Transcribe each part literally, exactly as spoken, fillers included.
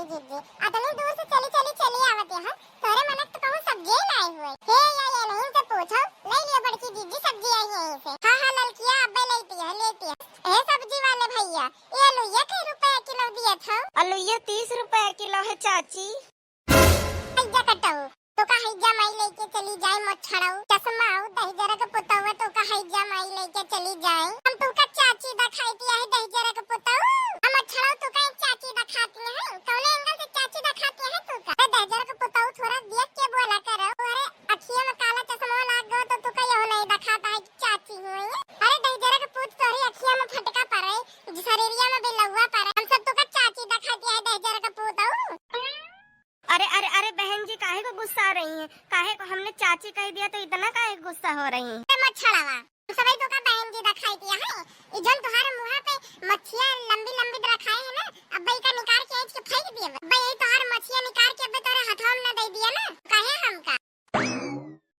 जीजी, अतनी दूर से चली, चली, चली आवत यहाँ, तोरे मनक तो कहूँ सब्जिये नाई हुए। हे या, ये नहीं से पूछो, ले लियो बड़की जीजी सब्जी आई यहीं से। हाँ, हाँ, ललकिया अब्बे लेती है, लेती है। हे सब्जी वाले भैया, ये आलूया कै रुपया किलो दिए थो? आलूया तीस रुपया किलो है चाची। हैजा कटऊ, तो का हैजा माई लेके चली जाए मोछड़ऊ? चश्मा आऊ दहिजरा के पुतऊ, तो का हैजा माई लेके चली जाए? हम तो का चाची दिखाई दिया है दहिजरा के पुतऊ। हम मोछड़ऊ तो का चाची दिखाती है? कौने एंगल से चाची दिखाती है तू का? अरे दहिजरा के पुतऊ थोड़ा देख के बोला करो। अरे अखिया में काला चश्मा लाग गयो तो तू का यहो नहीं दिखाता है कि चाची हुई है? अरे दहिजरा के पूत तोहरी अखिया में फटका पड़े, शरीरिया में बिलौआ पड़े। हम सब तो का चाची दिखाती है दहिजरा के पुतऊ। अरे, अरे, अरे बहन जी, काहे को गुस्सा रही हैं? काहे को हमने चाची कह दिया तो इतना काहे गुस्सा हो रही हैं? ए मोछड़वा, हम सबई तो का बहन जी दिखाई दिया है। ई जौन तुम्हारे मुँह पे मच्छिया लंबी लंबी रखाए है ना, अब भाई का निकाल के ऐंच के फेंक दिए। अब यही तुम्हारे मच्छिया निकाल के अब तोरे हथवा में ना दे दिया ना, काहे हमका?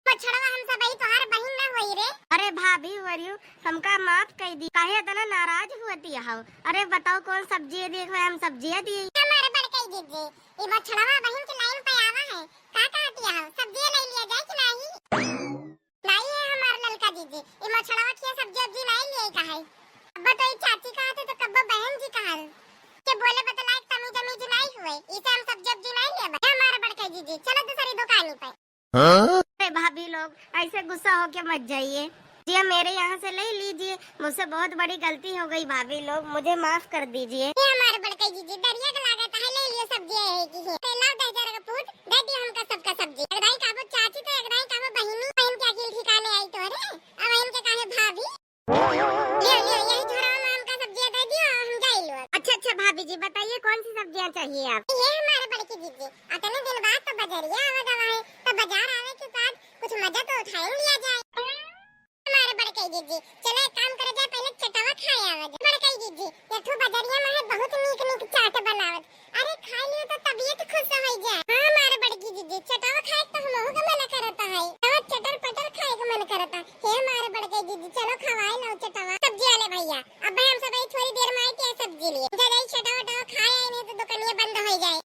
मोछड़वा हम सबई तुम्हारे बहिन ना होई रे। अरे भाभी वरियो, हमका माफ कर दी, काहे इतना नाराज हुआ दिया हो? अरे बताओ कौन सब्जी है, देखो हम सब्जी है दी। हमारे बड़कई जीजी, ई मोछड़वा बहिन के लाइन पे आवा है, का कहती है, सब्जी ले लिया जाए कि नहीं? नहीं है हमार ललका जीजी, ई मोछड़वा के सब्जी उब्जी नहीं लिए का है। अब तो ई चाची कहा थे तो कब्बो बहन जी कहा के बोले बतला एक तमीज अमीज नहीं हुए, इसे हम सब्जी उब्जी नहीं लेबे। हमारे बड़कई जीजी, चलो दूसरी दुकानी पे। हाँ? अरे भाभी लोग, ऐसे गुस्सा होके मत जाइए। जी, मेरे यहाँ से ले लीजिए, मुझसे बहुत बड़ी गलती हो गई भाभी लोग, मुझे माफ कर दीजिए। ये हमारे बड़कई जीजी, दरिया के लागत है, ले लियो सब्जी है की है। ले लाओ दहिजरा के पूत, दे दियो हमका सबका सब्जी। एकदाई कहबो चाची तो एकदाई कहबो बहिनी, बहिन के अकिल ठिकाने आई तोरे, अब इनके काहे भाभी? लियो, लियो, यही झोरा में हमका सब्जियाँ दे दियो, हम जाई लो। अच्छा, अच्छा भाभी जी, बताइए कौन सी सब्जियाँ चाहिए आप? ये हमारे बड़की जीजी, अतने दिन बाद तो बजरिया आवा गवा है, तो बाजार आवे के बाद कुछ मजा तो उठाई लिया जाए। हमारे बड़कई जीजी, चलो एक काम करे जाए, पहले चटवा खाए आवा जाए। बड़कई जीजी, ये ठो बजरिया में है बहुत नीक नीक चाट बनावत, अरे खाई लियो तो तबियत खुश हो जाए। हाँ हमारे बड़की जीजी, चटवा खाए तो हमहू के मन करता है, तब चटर पटर खाए के मन करता। हे हमारे बड़कई जीजी, चलो खवाए लो चटवा। सब्जी वाले भैया, अब हम सब थोड़ी देर में आए थे सब्जी लिए, जा जाई चटवा वटवा खाए आई, नहीं तो दुकानिया बंद हो जाए।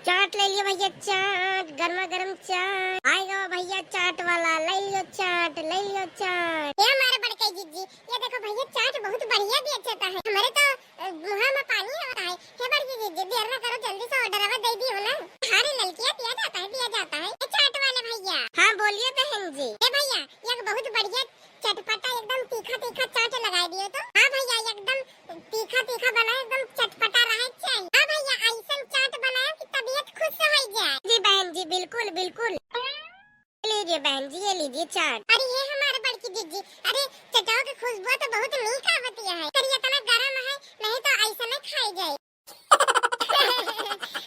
चाट ले लियो भैया, चाट, गर्मा गर्म चाट। आएगा भैया चाट वाला, ले लियो चाट, ले लियो चाट। ये हमारे बड़कई जीजी, ये देखो भैया, चाट बहुत बढ़िया बेचता है। हमारे तो, अ, मुँह में पानी आ रहा है। हे बड़की जीजी, देर ना करो, जल्दी से order आवा दे दियो ना। अरे ललकिया, दिया जाता है, दिया जाता है। ये चाट वाले भैया। हाँ, बोलिए बहन जी। ए भैया, एक बहुत बढ़िया चटपटा एकदम तीखा तीखा चाट लगाए दियो तो। हाँ भैया, एकदम तीखा तीखा बनाए, एकदम चटपटा रहे चाहिए। हाँ भैया, ऐसन चाट बनाए कि तबियत खुश हो जाए। जी बहन जी, बिल्कुल बिल्कुल। ये लीजिए बहन जी, ये लीजिए चाट। अरे ये हमारे बड़की जीजी, अरे चटवा के खुशबू तो बहुत मीठा होती है, पर ये इतना गरम है, नहीं तो ऐसा नहीं खाई जाए।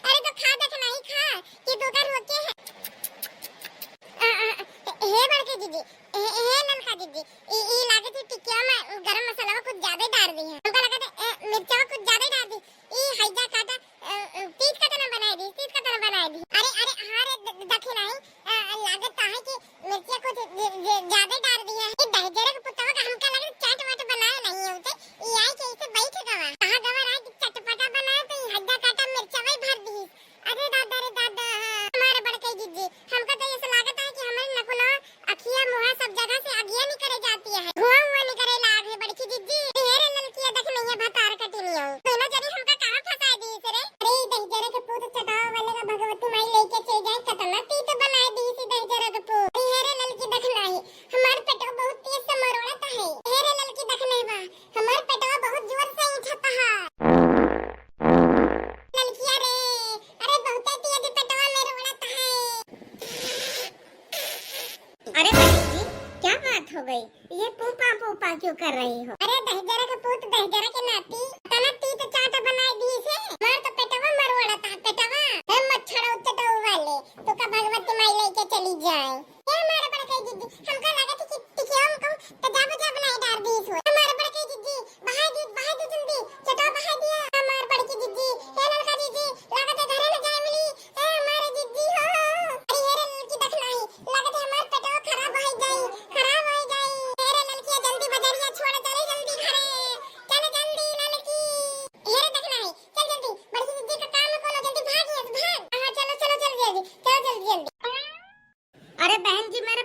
अरे तो खा देख, नहीं खा कि तू का रोके है। अ, अ, हे बड़की जीजी, हे, हे ललका जीजी, ई, ई लागत है टिकिया में गरम मसाला कुछ ज्यादा डाल दी है। हमका लगत है, ए, मिर्चा कुछ ज्यादा डाल दी। ई हैजा काटा, अ, अ, तीत का तना बनाए दी, तीत का तना बनाए दी। अरे, अरे, हाँ रे, द-, दखिनाही, अ, लागत तो है कि मिर्चा कुछ ज-, ज-, ज्यादा डाल दी है। ई दहिजरा के पुतवा का हमका लगत चाट वाट बनाए नहीं होते। ई आई के इसे बैठ गवा। कहाँ गवा रहा कि चटपटा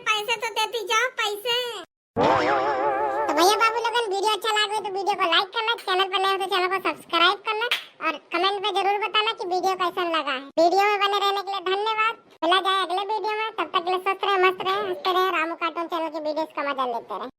पैसे तो देती जाओ, पैसे। तो भैया बाबू लोगन, video अच्छा लागे तो video को like करना, channel पर नए हो तो channel को subscribe करना और comment में जरूर बताना कि video कैसन लगा है। Video में बने रहने के लिए धन्यवाद। मिला जाए अगले video में, तब तक के लिए स्वस्थ रहे, मस्त रहे, हंसते रहे। रामू cartoon channel की videos का मजा लेते रहे।